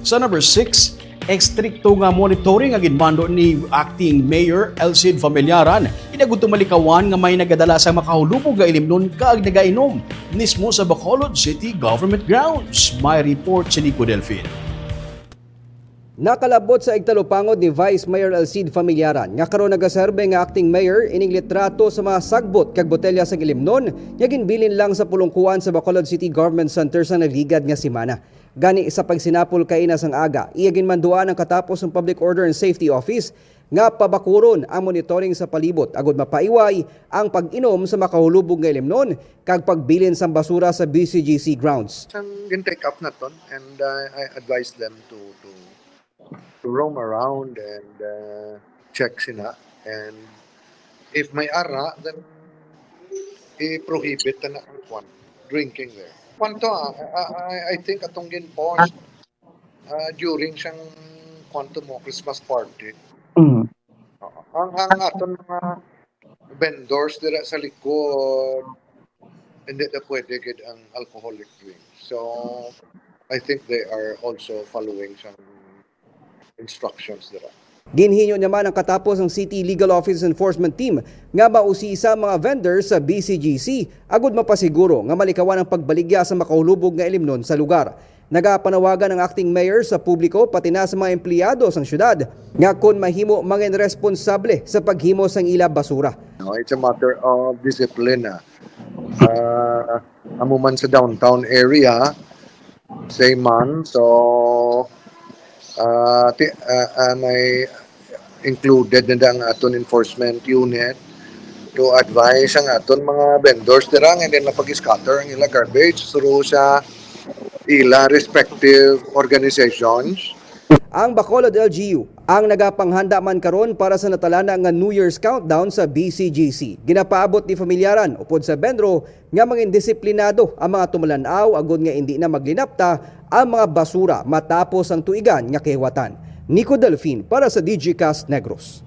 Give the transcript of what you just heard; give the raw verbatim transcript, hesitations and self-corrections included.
Sa number six, estrikto nga monitoring ang ginmando ni Acting Mayor Elcid Familiaran, inagot malikawan nga may nagadala sa makahulubog nga ilimnon kag nagainom mismo sa Bacolod City Government Grounds. May report si Nico Delfin. Nakalabot sa igtalupangod ni Vice Mayor Elcid Familiaran, nga karon nagaserbe nga acting mayor, ining litrato sa mga sagbot kag botelya sang ilimnon nga ginbilin lang sa pulungkuan sa Bacolod City Government Center sa naligad nga semana. Gani, sa pagsinapol kaina sang aga, iya ginmanduan ang katapos sang Public Order and Safety Office nga pabakuron ang monitoring sa palibot agud mapaiway ang pag-inom sa makahulubog nga ilimnon kag pagbilin sang basura sa B C G C grounds. Sang gin-take up naton, and uh, I advise them to to to roam around and uh, check sina, and if may ara, then i-prohibit na ang kwan, drinking there. Kwanto, ah, I, I, I think atong gin-pause uh, during siyang kwanto mo Christmas party. Mm. Oo. Ang ang aton mga vendors dira sa likod, hindi na pwede gid ang alcoholic drink. So I think they are also following some instructions dira. Ginhinyo naman ang katapos ang City Legal Office Enforcement Team nga mausisa ang mga vendors sa B C G C agud mapasiguro nga malikawan ang pagbaligya sa makahulubog nga ilimnon sa lugar. Nagapanawagan ang acting mayor sa publiko pati na sa mga empleyado sang syudad nga kon mahimo mangin responsable sa paghimo sang ila basura. No, it's a matter of discipline. Ah. Uh, amo man sa downtown area, same man. So, uh, ti, uh, uh, may included na ang aton enforcement unit to advise ang aton mga vendors dira nga hindi na pag-scatter ang ila garbage through sa ila respective organizations. Ang Bacolod L G U ang nagapanghanda man karon para sa natalana nga New Year's countdown sa B C G C. Ginapaabot ni Familiaran upod sa BENRO nga mangin disiplinado ang mga tumalan-aw agod nga indi na maglinapta ang mga basura matapos ang tuigan nga kahiwatan. Nico Delfin para sa Digicast Negros.